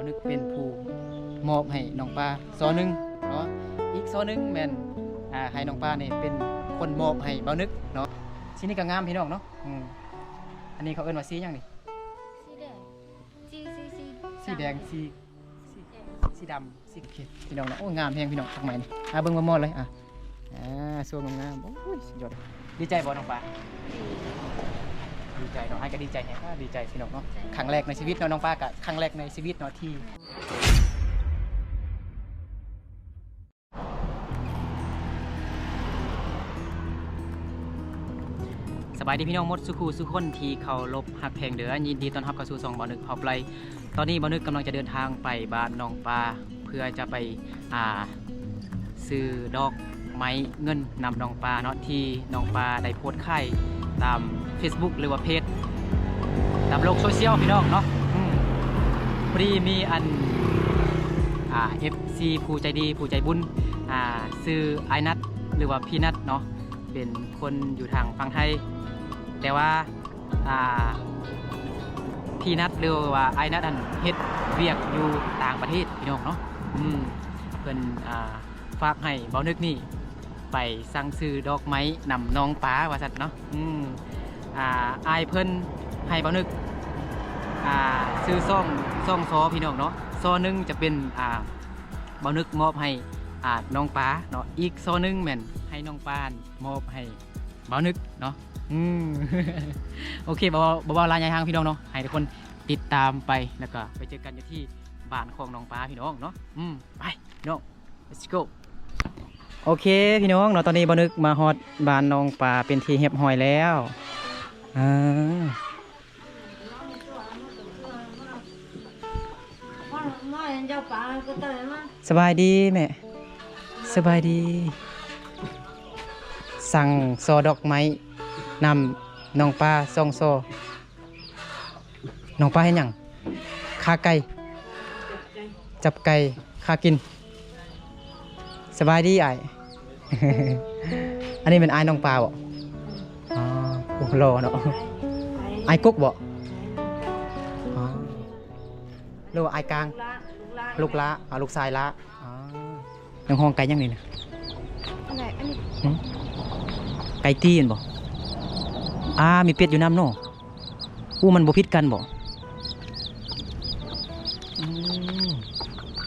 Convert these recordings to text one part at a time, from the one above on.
ນຶກເປັນຜູ້ມອບໃຫ້ນ້ອງປາຊໍໜຶ່ງເນາະ, ອີກຊໍໜຶ່ງແມ່ນ ອ່າ ໃຫ້ນ້ອງປານີ້ເປັນຄົນມອບໃຫ້ບ່າວນຶກເນາະ. ສີນີ້ກໍງາມພີ່ນ້ອງເນາະ. ອືມ ອັນນີ້ເຂົາເອີ້ນວ່າສີຫຍັງນີ້? ສີແດງ ສີ ສີ ສີ ສີແດງ ດຳ ສີ ສີ ສີດຳ ສີ ໂອເຄ ພີ່ນ້ອງເນາະ. ໂອ້ ງາມແຮງພີ່ນ້ອງ ດອກໄມ້ນີ້. ອ່າ ເບິ່ງມອດໆເລີຍ ອ່າ ອ່າ ໂຊງາມໆ. ໂອ້ຍ ສຸດຍອດ. ດີໃຈບໍ່ນ້ອງປາ? ດີ ດີໃຈເນາະ. ອ້າຍກໍດີໃຈແຮງ ອ່າ ດີໃຈພີ່ນ້ອງເນາະ. ຄັ້ງແລກໃນຊີວິດເນາະ ນ້ອງປາກໍຄັ້ງແລກໃນຊີວິດເນາະທີ່ ສະບາຍດີພີ່ນ້ອງໝົດສູ່ຄູ່ສູ່ຄົນທີ່ເຄົາລົບຮັກແພງເດີ. ຍິນດີຕ້ອນຮັບເຂົ້າສູ່ຊ່ອງບ່າວນຶກເຮົາໄປ. ຕອນນີ້ບ່າວນຶກກຳລັງຈະເດີນທາງໄປບ້ານນ້ອງປາ ເພື່ອຈະໄປ ອ່າ ຊື້ດອກໄມ້ເງິນນຳນ້ອງປາເນາະ ທີ່ນ້ອງປາໄດ້ໂພສຂາຍຕາມເຟສບຸກ ຫຼືວ່າເພຈ ຕາມໂລກໂຊຊຽວພີ່ນ້ອງເນາະ. ອືມ ພໍດີມີອັນ ອ່າ ເອັຟຊີ ຜູ້ໃຈດີ ຜູ້ໃຈບຸນ ອ່າ ຊື່ອ້າຍນັດ ຫຼືວ່າພີ່ນັດເນາະ ເປັນຄົນຢູ່ທາງຝັ່ງໄທ ແຕ່ວ່າ ອ່າ ພີ່ນັດ ຫຼືວ່າອ້າຍນັດຫັ້ນເຮັດວຽກຢູ່ຕ່າງປະເທດພີ່ນ້ອງເນາະ. ອືມ ເພິ່ນ ອ່າ ຝາກໃຫ້ບ່າວນຶກນີ້ໄປສັ່ງຊື້ດອກໄມ້ນຳນ້ອງປາວ່າຊັ້ນເນາະ. ອືມ ອ່າ ອ້າຍເພິ່ນໃຫ້ບ່າວນຶກ ອ່າ ຊື້ສອງ ສອງຊໍພີ່ນ້ອງເນາະ. ຊໍໜຶ່ງຈະເປັນ ອ່າ ບ່າວນຶກມອບໃຫ້ ອ່າ ນ້ອງປາເນາະ, ອີກຊໍໜຶ່ງແມ່ນໃຫ້ນ້ອງປາມອບໃຫ້ບ່າວນຶກເນາະ. ອືມ ໂອເຄ ບໍ່ເວົ້າ ບໍ່ເວົ້າຫຼາຍຍາຍທາງພີ່ນ້ອງເນາະ, ໃຫ້ທຸກຄົນຕິດຕາມໄປ ແລ້ວກໍໄປເຈີກັນຢູ່ທີ່ບ້ານຂອງນ້ອງປາພີ່ນ້ອງເນາະ. ອືມ ໄປພີ່ນ້ອງ let's go. ໂອເຄພີ່ນ້ອງເນາະ, ຕອນນີ້ບ່າວນຶກມາຮອດບ້ານນ້ອງປາເປັນທີ່ຮຽບຮ້ອຍແລ້ວ. ເອີ ສະບາຍດີແມ່. ສະບາຍດີ. ສັ່ງຊໍດອກໄມ້ນຳນ້ອງປາສອງຊໍ. ນ້ອງປາເຮັດຫຍັງ? ຂ້າໄກ່ ຈັບໄກ່ຂ້າກິນ. ສະບາຍດີອ້າຍ. ອັນນີ້ແມ່ນອ້າຍນ້ອງປາບໍ? ອໍ ໂອ້ ຫຼໍ່ເນາະ. ອ້າຍກົກບໍ? ອໍ ຫຼືວ່າອ້າຍກາງ? ລູກຫຼ້າ ລູກຊາຍຫຼ້າ. ອໍ ຍັງຮ້ອງໄກ່ຫຍັງນີ້ນະ? ອັນໃດ? ອັນນີ້ ຫຶ? ໄກ່ຕີນບໍ? ອ່າ ມີເປັດຢູ່ນຳເນາະ. ອູ້ ມັນບໍ່ຜິດກັນບໍ? ອືມ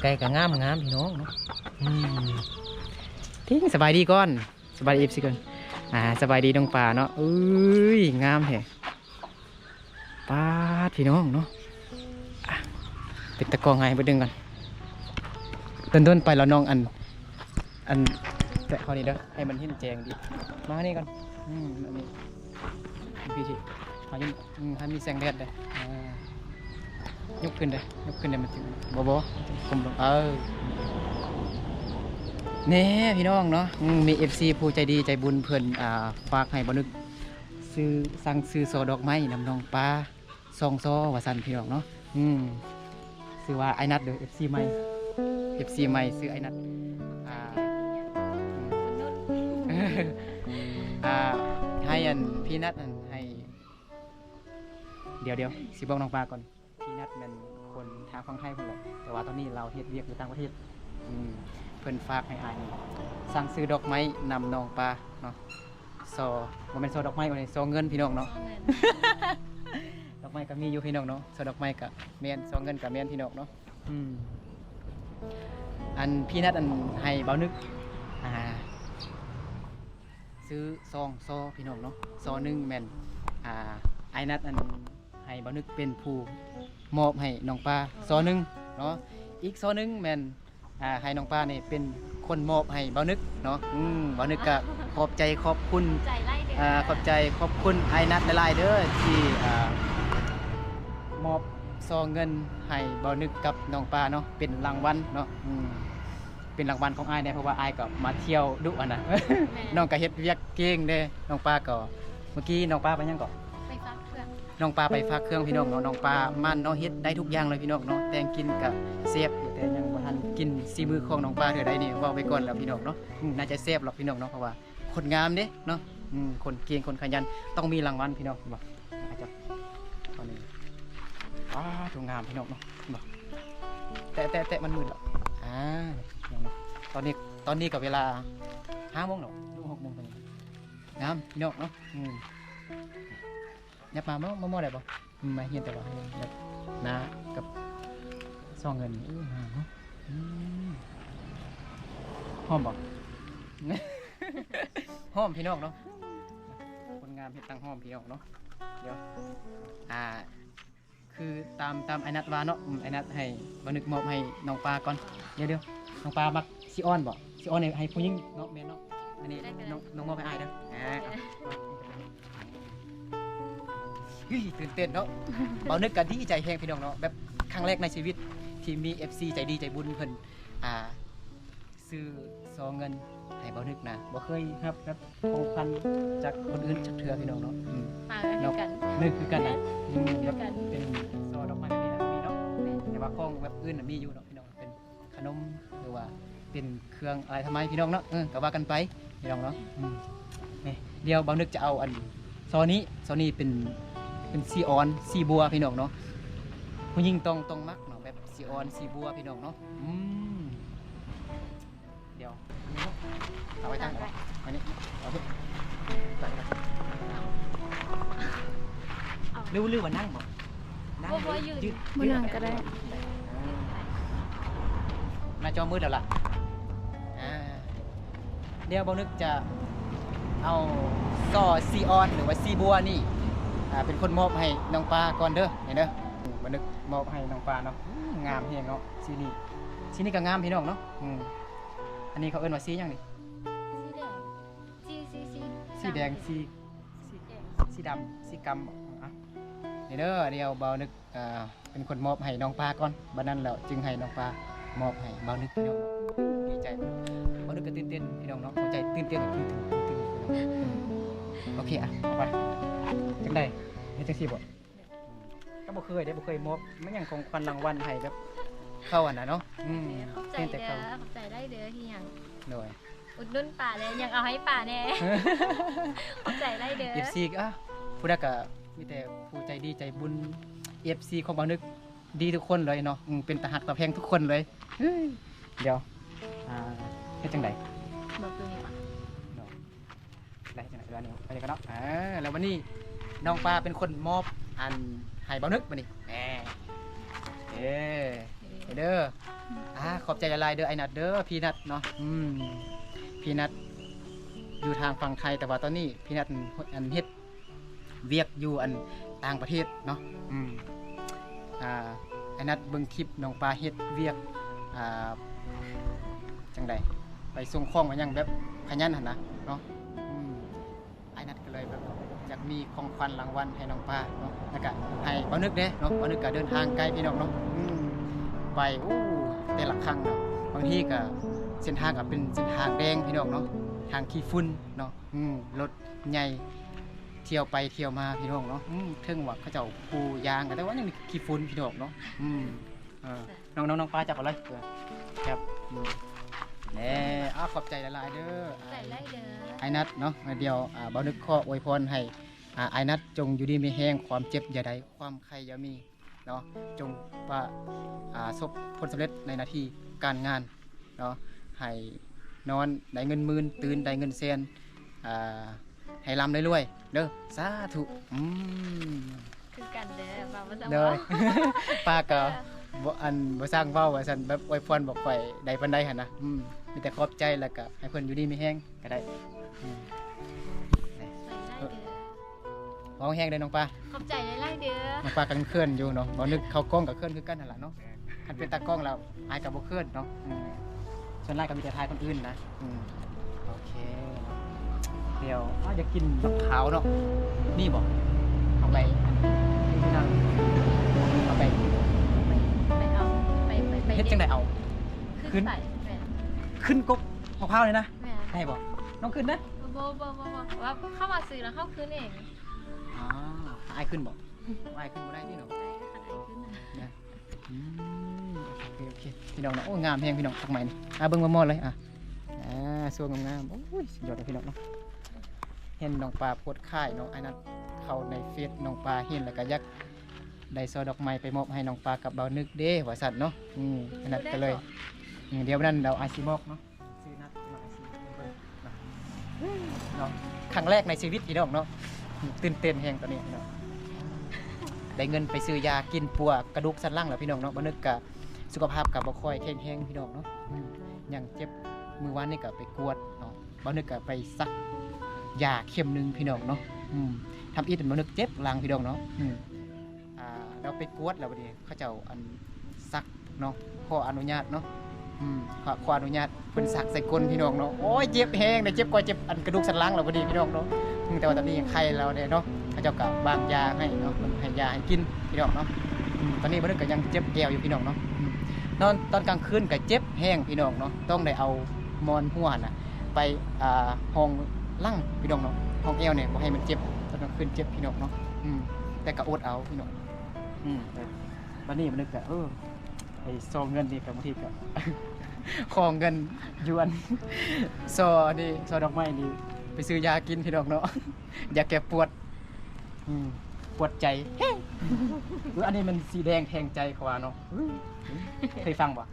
ໄກ່ກໍງາມໆ ພີ່ນ້ອງເນາະ. ອືມ ທິງ ສະບາຍດີກ່ອນ. ສະບາຍດີ ເອັຟຊີ ກ່ອນ. ອ່າ ສະບາຍດີນ້ອງປາເນາະ. ເອີຍ ງາມແທ້. ປາດ ພີ່ນ້ອງເນາະ. ອ່ະ ເປັນຕາກ້ອງໃຫ້ເບິ່ງກ່ອນ. ດົນໆ ໄປແລ້ວນ້ອງ ອັນ ອັນ ແຕະເຂົ້ານີ້ເດີ ໃຫ້ມັນເຫັນແຈ້ງດີ. ມານີ້ກ່ອນ. ອືມ ອັນນີ້ ພີ່ໆ ເຮົາຍັງ ອືມ ໃຫ້ມີແສງແດດເດີ. ອ່າ ຍົກຂຶ້ນເດີ ຍົກຂຶ້ນເດີ ມັນຈຶ່ງ ບໍ່ ບໍ່ ກົມລົງ. ເອີ ແນ່ ພີ່ນ້ອງເນາະ. ອືມ ມີ ເອັຟຊີ ຜູ້ໃຈດີໃຈບຸນເພິ່ນ ອ່າ ຝາກໃຫ້ບ່າວນຶກ ຊື້ ສັ່ງຊື້ຊໍດອກໄມ້ນຳນ້ອງປາ ສອງຊໍວ່າຊັ້ນ ພີ່ນ້ອງເນາະ. ອືມ ຊື່ວ່າອ້າຍນັດເດີ ເອັຟຊີ ໃໝ່ ເອັຟຊີ ໃໝ່ ຊື່ອ້າຍນັດ. ອ່າ ອ່າ ໃຫ້ອັນ ພີ່ນັດ ອັນ ໃຫ້ ດຽວໆ ຊິບອກນ້ອງປາກ່ອນ. ພີ່ນັດແມ່ນຄົນທາງຝັ່ງໄທພຸ້ນແຫຼະ ແຕ່ວ່າຕອນນີ້ລາວເຮັດວຽກຢູ່ຕ່າງປະເທດ. ອືມ ເພິ່ນຝາກໃຫ້ອ້າຍນີ້ສັ່ງຊື້ດອກໄມ້ນຳນ້ອງປາເນາະ. ຊໍ ບໍ່ແມ່ນຊໍດອກໄມ້ ອັນນີ້ຊໍເງິນ ພີ່ນ້ອງເນາະ. ຊໍເງິນ ດອກໄມ້ກໍມີຢູ່ ພີ່ນ້ອງເນາະ, ຊໍດອກໄມ້ກໍແມ່ນ ຊໍເງິນກໍແມ່ນ ພີ່ນ້ອງເນາະ. ອືມ ອັນ ພີ່ນັດ ອັນ ໃຫ້ບ່າວນຶກ ອ່າ ຊື້ສອງຊໍ ພີ່ນ້ອງເນາະ. ຊໍໜຶ່ງແມ່ນ ອ່າ ອ້າຍນັດ ອັນ ໃຫ້ບ່າວນຶກເປັນຜູ້ມອບໃຫ້ນ້ອງປາ ຊໍໜຶ່ງເນາະ, ອີກຊໍໜຶ່ງແມ່ນ ອ່າ ໃຫ້ນ້ອງປານີ້ເປັນຄົນມອບໃຫ້ບ່າວນຶກເນາະ. ອືມ ບ່າວນຶກກໍຂອບໃຈຂອບຄຸນ ໃຈຫຼາຍເດີ ອ່າ ຂອບໃຈຂອບຄຸນອ້າຍນັດຫຼາຍໆເດີ ທີ່ ອ່າ ມອບຊໍເງິນໃຫ້ບ່າວນຶກກັບນ້ອງປາເນາະ ເປັນລາງວັນເນາະ. ອືມ ເປັນລາງວັນຂອງອ້າຍແດ່ ເພາະວ່າອ້າຍກໍມາທ່ຽວດຸຫັ້ນນະ. ແມ່ນ ນ້ອງກໍເຮັດວຽກເກັ່ງເດ້. ນ້ອງປາກໍ ເມື່ອກີ້ນ້ອງປາໄປຫຍັງເກາະ? ໄປຝາກເຄື່ອງ. ນ້ອງປາໄປຝາກເຄື່ອງ ພີ່ນ້ອງເນາະ. ນ້ອງປາໝັ່ນເນາະ ເຮັດໄດ້ທຸກຢ່າງເລີຍ ພີ່ນ້ອງເນາະ. ແຕ່ງກິນກະແຊບຢູ່ ແຕ່ຍັງບໍ່ທັນກິນສີມືຂອງນ້ອງປາເທື່ອໃດນີ້ ເວົ້າໄປກ່ອນແລ້ວ ພີ່ນ້ອງເນາະ. ອືມ ໜ້າຈະແຊບຫຼອກ ພີ່ນ້ອງເນາະ ເພາະວ່າຄົນງາມເດ້ເນາະ. ອືມ ຄົນເກັ່ງ ຄົນຂະຫຍັນ ຕ້ອງມີລາງວັນ ພີ່ນ້ອງ ເຫັນບໍ່? ອາດຈະ ຕອນນີ້ ອ້າ ໂຕງາມ ພີ່ນ້ອງເນາະ ເຫັນບໍ່? ແຕະ ແຕະ ແຕະ ມັນມືດແລ້ວ. ອ່າ ຕອນນີ້ ຕອນນີ້ກໍເວລາຫ້າໂມງແລ້ວ ຫຼື ຫົກໂມງໄປ. ງາມພີ່ນ້ອງເນາະ. ອືມ ຫຍັບມາ ມາ ມາ ມາໄດ້ບໍ່? ອືມ ມາຮຽນ ແຕ່ວ່າຮຽນແບບໜ້າກັບຊອງເງິນ. ເອີ ງາມເນາະ. ອືມ ຫອມບໍ່? ຫອມພີ່ນ້ອງເນາະ. ຄົນງາມເຮັດຕັ້ງຫອມພີ່ນ້ອງເນາະ. ດຽວ ອ່າ ຄືຕາມ ຕາມອ້າຍນັດວ່າເນາະ. ອືມ ອ້າຍນັດໃຫ້ບ່າວນຶກມອບໃຫ້ນ້ອງປາກ່ອນ. ດຽວ ດຽວ ນ້ອງປາມັກຊີອອນບໍ່? ຊີອອນໃຫ້ ໃຫ້ຜູ້ຍິງເນາະ. ແມ່ນເນາະ. ອັນນີ້ ໄດ້ ໄດ້ ນ້ອງ ນ້ອງມອບໃຫ້ອ້າຍເດີ. ອ່າ ໂອເຄ ເຮີ້ຍ ຕື່ນເຕັ້ນເນາະ. ບ່າວນຶກກໍດີໃຈແຮງພີ່ນ້ອງເນາະ. ແບບຄັ້ງແລກໃນຊີວິດທີ່ມີເອັຟຊີໃຈດີໃຈບຸນເພິ່ນ ອ່າ ຊື້ຊອງເງິນໃຫ້ບ່າວນຶກນະ. ບໍ່ເຄີຍຮັບແບບຂອງຂວັນຈາກຄົນອື່ນຈັກເທື່ອພີ່ນ້ອງເນາະ. ອືມ ປາກໍຄືກັນ ນະ ຄືກັນນະ. ອືມ ຄືກັນ ແບບເປັນຊໍ່ດອກໄມ້ແບບນີ້ນະ ບໍ່ມີເນາະ. ແມ່ນ ແຕ່ວ່າຂອງແບບອື່ນນະມີຢູ່ເນາະພີ່ນ້ອງ. ເປັນຂະໜົມ ຫຼືວ່າເປັນເຄື່ອງອາໄລທຳໄມພີ່ນ້ອງເນາະ. ເອີ ກໍວ່າກັນໄປພີ່ນ້ອງເນາະ. ອືມ ນີ້ ດຽວບ່າວນຶກຈະເອົາອັນ ຊໍ່ນີ້ ຊໍ່ນີ້ເປັນ ເປັນຊີອອນ ຊີບົວພີ່ນ້ອງເນາະ. ຜູ້ຍິງຕ້ອງ ຕ້ອງມັກເນາະ ແບບຊີອອນ ຊີບົວພີ່ນ້ອງເນາະ. ອືມ ດຽວ ເອົາໄວ້ຕັ້ງ ອັນນີ້ ເອົາໄວ້ ໄປ ຫຼື ຫຼືວ່ານັ່ງບໍ່? ນັ່ງ ບໍ່ ບໍ່ ຢືນ ຢືນ ບໍ່ນັ່ງກໍໄດ້. ໜ້າຈໍມືດແລ້ວລະ. ອ່າ ດຽວບ່າວນຶກຈະເອົາຊໍ່ຊີອອນ ຫຼືວ່າຊີບົວນີ້ ອ່າ ເປັນຄົນມອບໃຫ້ນ້ອງປາກ່ອນເດີ. ນີ້ເດີ ບ່າວນຶກມອບໃຫ້ນ້ອງປາເນາະ. ອືມ ງາມແຮງເນາະ ສີນີ້. ສີນີ້ກໍງາມພີ່ນ້ອງເນາະ. ອືມ ອັນນີ້ເຂົາເອີ້ນວ່າສີຫຍັງນີ້? ສີແດງ ສີ ສີ ສີ ສີແດງ ສີ ສີ ສີດຳ ສີກຳ. ອ່ະ ນີ້ເດີ ດຽວບ່າວນຶກ ອ່າ ເປັນຄົນມອບໃຫ້ນ້ອງປາກ່ອນ ບັດນັ້ນແລ້ວຈຶ່ງໃຫ້ນ້ອງປາມອບໃຫ້ບ່າວນຶກ. ພີ່ນ້ອງ ດີໃຈ ບ່າວນຶກກໍຕື່ນເຕັ້ນພີ່ນ້ອງເນາະ. ຫົວໃຈຕື່ນເຕັ້ນ ຕຶງໆ ຕຶງໆ. ອືມ ໂອເຄ ອ່ະ ເອົາໄປ. ຈັ່ງໃດ ເຮັດຈັ່ງຊີ້ບໍ່? ກໍບໍ່ເຄີຍເດ້ ບໍ່ເຄີຍມອບ ມັນຫຍັງ ຂອງຂວັນລາງວັນໃຫ້ແບບເຂົາຫັ້ນນະເນາະ. ອືມ ຂອບໃຈເດີ ຂອບໃຈຫຼາຍເດີ. ອີຫຍັງ? ໂດຍ ອຸດໜູນປາແດ່ ຍັງເອົາໃຫ້ປາແດ່. ຂອບໃຈຫຼາຍເດີ ເອັຟຊີ. ອ່ະ ຜູ້ໃດກໍມີແຕ່ຜູ້ໃຈດີໃຈບຸນ ເອັຟຊີຂອງບ່າວນຶກ ດີທຸກຄົນເລີຍເນາະ. ອືມ ເປັນຕາຮັກຕາແພງທຸກຄົນເລີຍ. ດຽວ ອ່າ ເຮັດຈັ່ງໃດ? ບອກຕົວນີ້ວ່າ ເນາະ ໄດ້ຈັ່ງໃດ? ເວລານີ້ໄປເລີຍກັນເນາະ. ເອີ ແລ້ວວັນນີ້ນ້ອງປາເປັນຄົນມອບອັນໃຫ້ບ່າວນຶກບັດນີ້. ເອີ ເອີ ເດີ ອ່າ ຂອບໃຈຫຼາຍໆເດີ ອ້າຍນັດເດີ ພີ່ນັດເນາະ. ອືມ ພີ່ນັດຢູ່ທາງຝັ່ງໄທ ແຕ່ວ່າຕອນນີ້ພີ່ນັດອັນເຮັດ ວຽກຢູ່ອັນຕ່າງປະເທດເນາະ. ອືມ ອ່າ ອ້າຍນັດເບິ່ງຄລິບນ້ອງປາເຮັດວຽກ ອ່າ ຈັ່ງໃດ ໄປສົ່ງຂອງມາຫຍັງແບບຂະຫຍັນຫັ້ນນະເນາະ. ອືມ ອ້າຍນັດກໍເລີຍແບບຢາກມີຂອງຂວັນລາງວັນໃຫ້ນ້ອງປາເນາະ ແລ້ວກະໃຫ້ບ່າວນຶກແດ່ເນາະ. ບ່າວນຶກກະເດີນທາງໄກພີ່ນ້ອງເນາະ. ອືມ ໄປ ໂອ້ ແຕ່ລະຄັ້ງເນາະ ບາງທີກະເສັ້ນທາງກະເປັນເສັ້ນທາງແດງພີ່ນ້ອງເນາະ ທາງຂີ້ຝຸ່ນເນາະ. ອືມ ລົດໃຫຍ່ ທ່ຽວໄປທ່ຽວມາພີ່ນ້ອງເນາະ. ອືມ ເຖິງວ່າເຂົາເຈົ້າປູຢາງ ແຕ່ວ່າຍັງມີຂີ້ຝຸ່ນພີ່ນ້ອງເນາະ. ອືມ ເອີ ນ້ອງໆ ນ້ອງປາຈັບເອົາເລີຍ ເອີ ຈັບ. ອືມ ແນ່ ອາ ຂອບໃຈຫຼາຍໆເດີ ຂອບໃຈຫຼາຍເດີ ອ້າຍນັດເນາະ. ດຽວ ອ່າ ບ່າວນຶກຂໍອວຍພອນໃຫ້ ອ່າ ອ້າຍນັດຈົ່ງຢູ່ດີມີແຮງ ຄວາມເຈັບຢ່າໄດ້ ຄວາມໄຂ້ຢ່າມີ ເນາະ ຈົ່ງປະ ອ່າ ສົບຜົນສຳເລັດໃນໜ້າທີ່ການງານເນາະ ໃຫ້ນອນໄດ້ເງິນໝື່ນ ຕື່ນໄດ້ເງິນແສນ ອ່າ ໃຫ້ລ່ຳໃຫ້ລວຍເດີ ສາທຸ. ອືມ ຄືກັນເດີ ເວົ້າບໍ່ຊ້ຳ ໂດຍ ເວົ້າ ປາກໍ ເອີ ບໍ່ ອັນ ບໍ່ຊ້ຳເວົ້າວ່າຊັ້ນ ແບບອວຍພອນບໍ່ຄ່ອຍໄດ້ປານໃດຫັ້ນນະ. ອືມ ມີແຕ່ຂອບໃຈ ແລ້ວກໍໃຫ້ເພິ່ນຢູ່ດີມີແຮງກໍໄດ້. ອືມ ເວົ້າແຮງເດີນ້ອງປາ ຂອບໃຈຫຼາຍໆເດີ. ນ້ອງປາກໍເຂີນຢູ່ເນາະ ບໍ່ນຶກເຂົ້າກ້ອງກໍເຂີນຄືກັນຫັ້ນລະເນາະ. ຄັນເປັນຕາກ້ອງແລ້ວ ອ້າຍກໍບໍ່ເຂີນເນາະ. ອືມ ສ່ວນຫຼາຍກໍມີແຕ່ຖ່າຍຄົນອື່ນນະ. ອືມ ໂອເຄ ດຽວ ອ້າຍຢາກກິນບັກຂາວເນາະ ມີບໍ່? ເອົາໄປ ເອົາໄປ ໄປເອົາ ໄປ ໄປ ໄປ ເຮັດຈັ່ງໃດເອົາ? ຂຶ້ນ ຂຶ້ນໄປ ແມ່ນ ຂຶ້ນກົກມະພ້າວນີ້ນະ? ແມ່ນ ໄດ້ບໍ່? ນ້ອງຂຶ້ນນະ? ບໍ່ ບໍ່ ບໍ່ ບໍ່ ວ່າເຂົ້າມາຊື້ແລ້ວເຮົາຂຶ້ນເອງ. ອໍ ອ້າຍຂຶ້ນບໍ່? ອ້າຍຂຶ້ນບໍ່ໄດ້ຕິເນາະ? ໄດ້ ຄັນອ້າຍຂຶ້ນນະ. ອືມ ໂອເຄ ໂອເຄ ພີ່ນ້ອງເນາະ. ໂອ້ ງາມແຮງພີ່ນ້ອງ ດອກໄມ້ນີ້. ອ່າ ເບິ່ງໝໍ່ໆເລີຍ ອ່າ ອ່າ ສວຍງາມໆ. ໂອ້ຍ ສຸດຍອດເລີຍພີ່ນ້ອງເນາະ. ເຫັນນ້ອງປາໂພສຂາຍເນາະ ອັນນັ້ນເຂົ້າໃນເຟສ ນ້ອງປາເຫັນແລ້ວກໍຢາກ ໄດ້ຊ່ອດອກໄມ້ໄປມອບໃຫ້ນ້ອງປາກັບບ່າວນຶກເດ້ ວ່າຊັ້ນເນາະ. ອືມ ອັນນັ້ນກໍເລີຍ ອືມ ດຽວນັ້ນດຽວອ້າຍຊິບອກເນາະ ຊື່ນັດ ເນາະ ຄັ້ງແລກໃນຊີວິດພີ່ນ້ອງເນາະ. ຕື່ນເຕັ້ນແຮງຕອນນີ້ພີ່ນ້ອງ ໄດ້ເງິນໄປຊື້ຢາກິນປົວກະດູກສັນຫຼັງແລ້ວພີ່ນ້ອງເນາະ. ບ່າວນຶກກະສຸຂະພາບກະບໍ່ຄ່ອຍແຂງແຮງພີ່ນ້ອງເນາະ ອືມ ຍັງເຈັບ. ມື້ວານນີ້ກະໄປກວດເນາະ ບ່າວນຶກກະໄປສັກຢາເຂັມໜຶ່ງພີ່ນ້ອງເນາະ. ອືມ ທຳອິດບ່າວນຶກເຈັບຫຼັງພີ່ນ້ອງເນາະ. ອືມ ອ່າ ລາວໄປກວດແລ້ວບັດນີ້ ເຂົາເຈົ້າອັນສັກເນາະ ຂໍອະນຸຍາດເນາະ. ອືມ ຂໍ ຂໍອະນຸຍາດເພິ່ນສັກໃສ່ກົ້ນພີ່ນ້ອງເນາະ. ໂອ້ຍ ເຈັບແຮງເດ້ ເຈັບກວ່າເຈັບອັນກະດູກສັນຫຼັງແລ້ວບັດນີ້ພີ່ນ້ອງເນາະ. ອືມ ແຕ່ວ່າຕອນນີ້ໄຄແລ້ວແດ່ເນາະ ເຂົາເຈົ້າກໍວາງຢາໃຫ້ເນາະ ເພິ່ນໃຫ້ຢາໃຫ້ກິນພີ່ນ້ອງເນາະ. ອືມ ຕອນນີ້ບ່າວນຶກກໍຍັງເຈັບແອວຢູ່ພີ່ນ້ອງເນາະ. ອືມ ນອນຕອນກາງຄືນກໍເຈັບແຮງພີ່ນ້ອງເນາະ ຕ້ອງໄດ້ເອົາໝອນຫົວນະໄປ ອ່າ ຮອງຫຼັງພີ່ນ້ອງເນາະ ຮອງແອວນີ້ບໍ່ໃຫ້ມັນເຈັບ. ຕອນກາງຄືນເຈັບພີ່ນ້ອງເນາະ. ອືມ ແຕ່ກໍອົດເອົາພີ່ນ້ອງ. ອືມ ບັດນີ້ມັນກໍ ເອີ ໄອ້ຊອງເງິນນີ້ກໍບາງທີກໍຂໍເງິນຢູ່ອັນຊໍນີ້ ຊໍດອກໄມ້ນີ້ໄປຊື້ຢາກິນພີ່ນ້ອງເນາະ ຢາແກ້ປວດ. ອືມ ປວດໃຈແຮງ. ເອີ ອັນນີ້ມັນສີແດງແທງໃຈເຂົາວ່າເນາະ. ເຄີຍຟັງບໍ່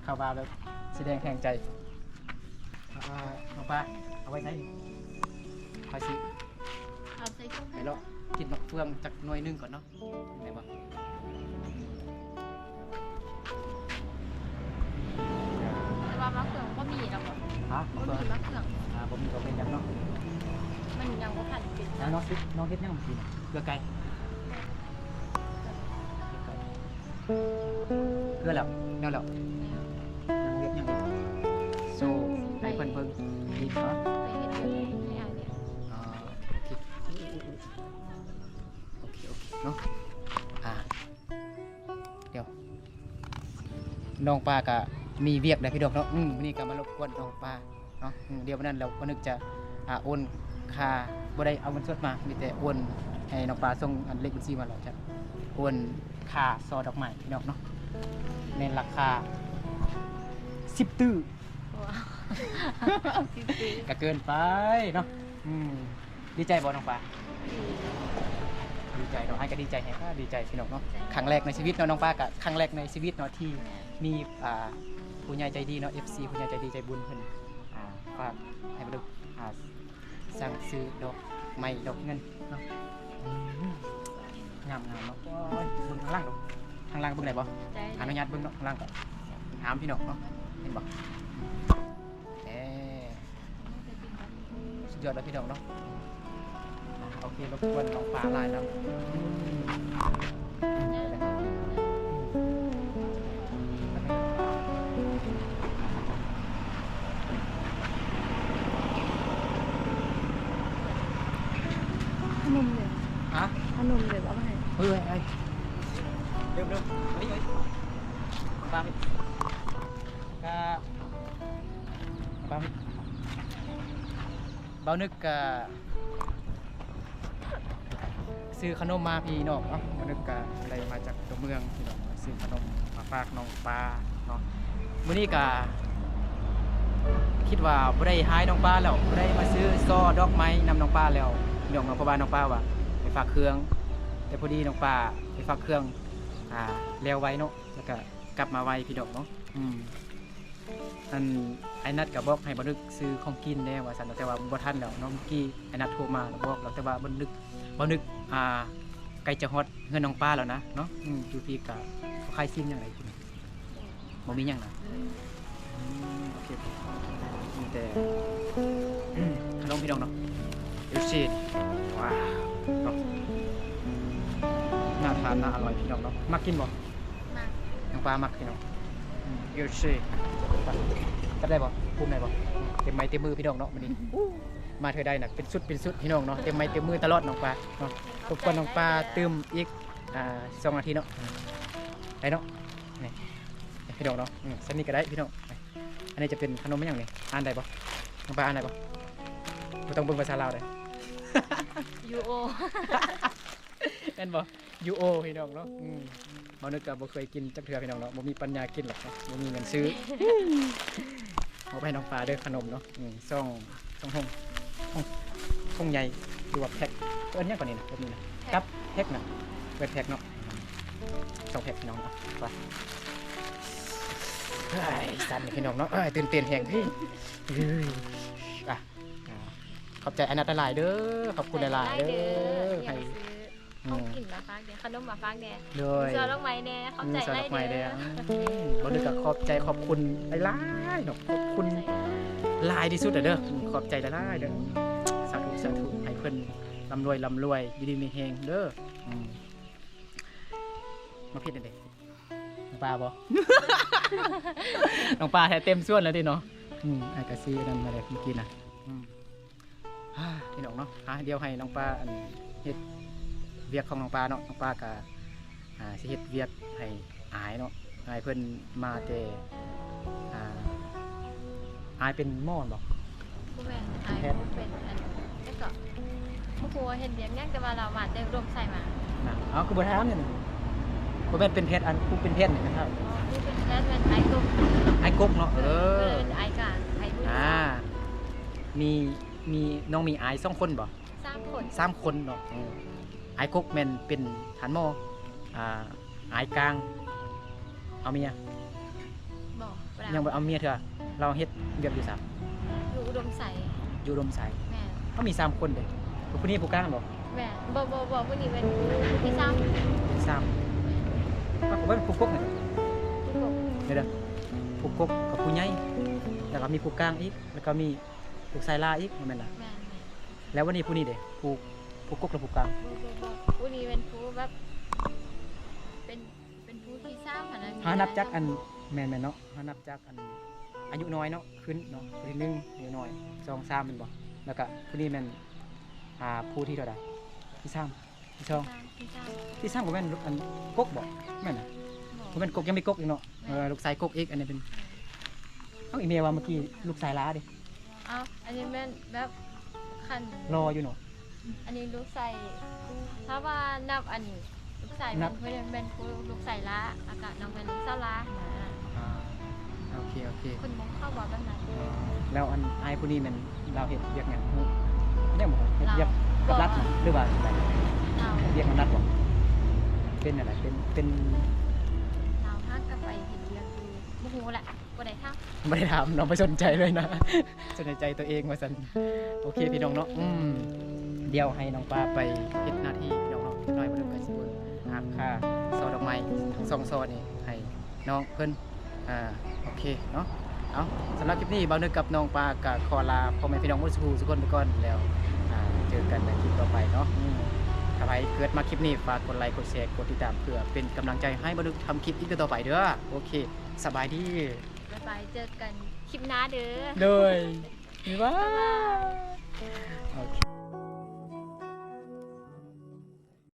ເຂົາວ່າແບບສີແດງແທງໃຈ. ອ່າ ນ້ອງປາ ເອົາໄວ້ໃສນີ້ ຂ້ອຍຊິເອົາໃສ່ ໄປເລາະກິນໝາກເຟືອງຈັກໜ່ວຍໜຶ່ງກ່ອນເນາະ. ແມ່ນບໍ່? ແຕ່ວ່າໝາກເຟືອງບໍ່ມີແລ້ວບໍ່? ຮະ? ບໍ່ມີໝາກເຟືອງ. ອ່າ ບໍ່ມີກໍເປັນຫຍັງເນາະ. ມັນຍັງບໍ່ທັນເປັນ. ແລ້ວນ້ອງເຮັດ ນ້ອງເຮັດຫຍັງມື້ກີ້ນະ? ເກືອໄກ່. ເກືອແລ້ວ ແລ້ວແລ້ວ. ຍັງເຮັດຫຍັງອີກ? ໂຊໃຫ້ເພິ່ນເບິ່ງອີກເນາະ. ໄປເຮັດວຽກໃຫ້ອ້າຍແດ່. ອໍ ໂອເຄ ໂອເຄ ໂອເຄເນາະ. ອ່າ ດຽວ ນ້ອງປາກະມີວຽກໄດ໋ພີ່ນ້ອງເນາະ. ອືມ ມື້ນີ້ກະມາລົບກວນນ້ອງປາເນາະ. ອືມ ດຽວມື້ນັ້ນແລ້ວບໍ່ນຶກຈະ ອ່າ ໂອນຄ່າ ບໍ່ໄດ້ເອົາເງິນສົດມາ ມີແຕ່ໂອນໃຫ້ນ້ອງປາ ສົ່ງອັນເລກບັນຊີມາແລ້ວຈະໂອນຄ່າຊໍດອກໄມ້ພີ່ນ້ອງເນາະ ໃນລາຄາສິບຕື້. ວ້າວ ສິບຕື້ ກະເກີນໄປເນາະ. ອືມ ດີໃຈບໍ່ນ້ອງປາ? ດີ ດີໃຈເນາະ. ອ້າຍກໍດີໃຈແຮງ ດີໃຈພີ່ນ້ອງເນາະ. ຄັ້ງແລກໃນຊີວິດເນາະ ນ້ອງປາກໍຄັ້ງແລກໃນຊີວິດເນາະ ທີ່ມີ ອ່າ ຜູ້ໃຫຍ່ໃຈດີເນາະ ເອັຟຊີ ຜູ້ໃຫຍ່ໃຈດີໃຈບຸນເພິ່ນ ອ່າ ຝາກໃຫ້ມາດູ ອ່າ ສັ່ງຊື້ດອກໄມ້ດອກເງິນເນາະ. ອືມ ງາມໆເນາະ. ໂອ້ຍ ເບິ່ງຂ້າງຫຼັງດູ ຂ້າງຫຼັງເບິ່ງໄດ້ບໍ່? ໄດ້ ອະນຸຍາດເບິ່ງເນາະ. ຂ້າງຫຼັງກໍງາມພີ່ນ້ອງເນາະ ເຫັນບໍ່? ເອີ ສຸດຍອດເລີຍພີ່ນ້ອງເນາະ. ອ່າ ໂອເຄ ລົບກວນນ້ອງປາຫຼາຍນຳ. ຂະໜົມເດ? ຮະ? ຂະໜົມເດ ເອົາມາໃຫ້. ເອີ ເອີ ເອີ ເດີມໆ ເອີຍ ເອີຍ ປາ ກະ ປາ ບ່າວນຶກກະຊື້ຂະໜົມມາພີ່ນ້ອງເນາະ. ບ່າວນຶກກະໄດ້ມາຈາກຕົວເມືອງພີ່ນ້ອງ ຊື້ຂະໜົມມາຝາກນ້ອງປາເນາະ. ມື້ນີ້ກະຄິດວ່າບໍ່ໄດ້ຮ້າຍນ້ອງປາແລ້ວ ບໍ່ໄດ້ມາຊື້ຊໍດອກໄມ້ນຳນ້ອງປາແລ້ວພີ່ນ້ອງເນາະ ເພາະວ່ານ້ອງປາວ່າໄປຝາກເຄື່ອງ ແຕ່ພໍດີນ້ອງປາໄປຝາກເຄື່ອງ ອ່າ ແລ້ວໄວເນາະ ແລ້ວກະກັບມາໄວພີ່ນ້ອງເນາະ. ອືມ ອັນ ອ້າຍນັດກໍບອກໃຫ້ບ່າວນຶກຊື້ຂອງກິນແດ່ວ່າຊັ້ນ ແຕ່ວ່າບໍ່ທັນແລ້ວເນາະ. ເມື່ອກີ້ອ້າຍນັດໂທມາແລ້ວບອກແລ້ວ ແຕ່ວ່າບ່າວນຶກ ບ່າວນຶກ ອ່າ ໃກ້ຈະຮອດເຮືອນນ້ອງປາແລ້ວນະເນາະ. ອືມ ຢູ່ພີ້ກະບໍ່ຂາຍສິ່ງຫຍັງໃດ໋ ບໍ່ມີຫຍັງນະ. ອືມ ໂອເຄ ມີແຕ່ຂະໜົມພີ່ນ້ອງເນາະ. ເອັຟຊີ ວ້າວ ເນາະ ໜ້າທານ ໜ້າອະລ່ອຍພີ່ນ້ອງເນາະ. ມັກກິນບໍ່? ມັກ ນ້ອງປາມັກພີ່ນ້ອງ. ອືມ ເອັຟຊີ ຈັບໄດ້ບໍ່? ກຸມໄດ້ບໍ່? ເຕັມໄມ້ເຕັມມືພີ່ນ້ອງເນາະມື້ນີ້. ມາເທື່ອໃດນະ ເປັນຊຸດເປັນຊຸດພີ່ນ້ອງເນາະ ເຕັມໄມ້ເຕັມມືຕະຫຼອດນ້ອງປາເນາະ. ລົບກວນນ້ອງປາຕື່ມອີກ ອ່າ ສອງນາທີເນາະ ໄດ້ເນາະ. ນີ້ພີ່ນ້ອງເນາະ ອືມ ສ່ຳນີ້ກໍໄດ້ພີ່ນ້ອງ. ອັນນີ້ຈະເປັນຂະໜົມຫຍັງນີ້? ອ່ານໄດ້ບໍ່? ນ້ອງປາອ່ານໄດ້ບໍ່? ບໍ່ຕ້ອງເບິ່ງພາສາລາວເດ້. ຢູໂອ ແມ່ນບໍ່? ຢູໂອ ພີ່ນ້ອງເນາະ. ອືມ ບ່າວນຶກກໍບໍ່ເຄີຍກິນຈັກເທື່ອພີ່ນ້ອງເນາະ ບໍ່ມີປັນຍາກິນດອກເນາະ ບໍ່ມີເງິນຊື້. ເອົາໄປໃຫ້ນ້ອງປາເດີຂະໜົມເນາະ. ອືມ ສອງ ສອງຖົງ ຖົງ ຖົງໃຫຍ່ ຫຼືວ່າແພັກ ເອີ້ນຫຍັງກວ່ານີ້ນະ ແບບນີ້ນະ ກັບແພັກນະ ເອີ້ນແພັກເນາະ. ສອງແພັກພີ່ນ້ອງເນາະ ໄປ ເຮີ້ຍ ສັ່ນພີ່ນ້ອງເນາະ ເອີຍ ຕື່ນເຕັ້ນແຮງ ເຮີ້ຍ ອ່ະ ຂອບໃຈອ້າຍນັດຫຼາຍໆເດີ້ ຂອບຄຸນຫຼາຍໆເດີ້ ໃຫ້ ຂອບໃຈຫຼາຍໆເດີ້ ໃຫ້ ອືມ ຂອງກິນມາຝາກແດ່ ຂະໜົມມາຝາກແດ່ ໂດຍ ເສື້ອດອກໄມ້ແດ່ ຂອບໃຈຫຼາຍໆເດີ້ ອືມ ເສື້ອດອກໄມ້ແດ່ ອືມ ບໍ່ລຶກກໍຂອບໃຈຂອບຄຸນຫຼາຍໆເນາະ ຂອບຄຸນຫຼາຍທີ່ສຸດເດີ້ ຂອບໃຈຫຼາຍໆເດີ້ ສາທຸ ສາທຸ ໃຫ້ເພິ່ນລ່ຳລວຍ ລ່ຳລວຍ ຢູ່ດີມີແຮງເດີ້ ອືມ ມາຜິດແນວໃດ ນ້ອງປາບໍ່? ນ້ອງປາແທ້ເຕັມສວນແລ້ວຕິເນາະ ອືມ ອ້າຍກະຊື້ອັນນັ້ນມາແລ້ວເມື່ອກີ້ນະ ອືມ ພີ່ນ້ອງເນາະ ອ່າ ດຽວໃຫ້ນ້ອງປາ ອັນ ເຮັດວຽກຂອງນ້ອງປາເນາະ ນ້ອງປາກະ ອ່າ ຊິເຮັດວຽກໃຫ້ອ້າຍເນາະ ອ້າຍເພິ່ນມາແຕ່ ອ່າ ອ້າຍເປັນໝໍແມ່ນບໍ່? ບໍ່ແມ່ນ ອ້າຍເປັນອັນ ແລ້ວກໍບໍ່ຮູ້ວ່າເຮັດວຽກຫຍັງ ແຕ່ວ່າລາວມາແຕ່ອຸດົມໄຊມາ ນະ ເອົາ ຄືບໍ່ຖາມນີ້ ບໍ່ແມ່ນເປັນແພດ ອັນ ຜູ້ເປັນແພດນີ້ນະຄັບ ອໍ ຜູ້ເປັນແພດແມ່ນອ້າຍກົກ ອ້າຍກົກເນາະ ເອີ ເອີ ເປັນອ້າຍກາງ ອ້າຍບຸນ ອ່າ ມີ ມີ ນ້ອງມີອ້າຍສອງຄົນບໍ່? ສາມຄົນ ສາມຄົນເນາະ ເອີ ອ້າຍກົກແມ່ນເປັນທ່ານໝໍ ອ່າ ອ້າຍກາງເອົາເມຍ ບໍ່ ຍັງບໍ່ເອົາເມຍເທື່ອ ລາວເຮັດວຽກຢູ່ໃສ? ຢູ່ອຸດົມໄຊ ຢູ່ອຸດົມໄຊ ແມ່ນ ເຮົາມີສາມຄົນເດ້ ຜູ້ນີ້ຜູ້ກາງບໍ່? ແມ່ນ ບໍ່ ບໍ່ ບໍ່ ຜູ້ນີ້ແມ່ນຜູ້ ຜູ້ທີສາມ ທີສາມ ແມ່ນ ເອົາ ຜູ້ກົກນີ້ ຜູ້ກົກ ດຽວໆ ຜູ້ກົກກັບຜູ້ໃຫຍ່ ແລ້ວກໍມີຜູ້ກາງອີກ ແລ້ວກໍມີລູກຊາຍຫຼ້າອີກ ບໍ່ແມ່ນລະ? ແມ່ນໆ ແລ້ວວັນນີ້ຜູ້ນີ້ເດ້ ຜູ້ ຜູ້ກົກ ຫຼື ຜູ້ກາງ? ບໍ່ ບໍ່ ບໍ່ ຜູ້ນີ້ແມ່ນຜູ້ແບບ ເປັນ ເປັນຜູ້ທີສາມຫັ້ນນະ ຖ້ານັບຈາກອັນ ແມ່ນໆເນາະ ຖ້ານັບຈາກອັນ ອາຍຸນ້ອຍເນາະ ຂຶ້ນເນາະ ຜູ້ທີໜຶ່ງອາຍຸນ້ອຍ ສອງ ສາມ ແມ່ນບໍ່? ແລ້ວກະຜູ້ນີ້ແມ່ນ ອ່າ ຜູ້ທີເທົ່າໃດ? ທີສາມ ທີສອງ ທີສາມ ທີສາມ ທີສາມກໍແມ່ນ ອັນ ກົກບໍ່? ແມ່ນນະ ບໍ່ ບໍ່ແມ່ນກົກ ຍັງມີກົກອີກເນາະ ແມ່ນ ເອີ ລູກຊາຍກົກອີກ ອັນນີ້ເປັນ ເອົ້າ ອີເມວວ່າເມື່ອກີ້ລູກຊາຍຫຼ້າເດ້ ເອົ້າ ອັນນີ້ແມ່ນແບບ ຄັນ ຫຼໍ່ຢູ່ເນາະ ອັນນີ້ລູກຊາຍ ຖ້າວ່ານັບອັນ ລູກຊາຍ ນັບ ແມ່ນ ແມ່ນຜູ້ລູກຊາຍຫຼ້າ ອາກະນ້ອງແມ່ນສາວຫຼ້ານະ ອ່າ ໂອເຄ ໂອເຄ ຄົນມົງເຂົາເວົ້າແບບນັ້ນ ແລ້ວອັນອ້າຍຜູ້ນີ້ແມ່ນລາວເຮັດວຽກຫຍັງຮູ້? ຍັງບໍ່ຮູ້ ເຮັດວຽກກັບລັດ ຫຼືວ່າ ລາວ ເຮັດວຽກນຳລັດບໍ່? ເປັນອັນໃດ? ເປັນ ເປັນ ລາວຫາກະໄປເຮັດວຽກຢູ່ ບໍ່ຮູ້ແຫຼະ ບໍ່ໄດ້ຖາມ ບໍ່ໄດ້ຖາມເນາະ ບໍ່ສົນໃຈເລີຍນະ ສົນໃຈໂຕເອງວ່າຊັ້ນ ໂອເຄພີ່ນ້ອງເນາະ ອືມ ດຽວໃຫ້ນ້ອງປາໄປເຮັດໜ້າທີ່ພີ່ນ້ອງເນາະ ໜ້ອຍບໍ່ເດີກະຊິບຸນຫາຄ່າຊໍດອກໄມ້ທັງສອງຊໍນີ້ໃຫ້ນ້ອງເພິ່ນ ອ່າ ໂອເຄເນາະ ເອົາ ສຳລັບຄລິບນີ້ບ່າວນຶກກັບນ້ອງປາກະຂໍລາພໍ່ແມ່ພີ່ນ້ອງໝົດສູ່ຜູ້ສູ່ຄົນໄປກ່ອນ ແລ້ວ ອ່າ ເຈີກັນໃນຄລິບຕໍ່ໄປເນາະ ອືມ ຖ້າໃຜເກີດມັກຄລິບນີ້ ຝາກກົດໄລ ກົດແຊ ກົດຕິດຕາມ ເພື່ອເປັນກຳລັງໃຈໃຫ້ບ່າວນຶກທຳຄລິບອີກຕໍ່ໆໄປເດີ ໂອເຄ ສະບາຍດີ ບາຍບາຍ ເຈີກັນຄລິບໜ້າເດີ ໂດຍ ບາຍບາຍ ບາຍບາຍ.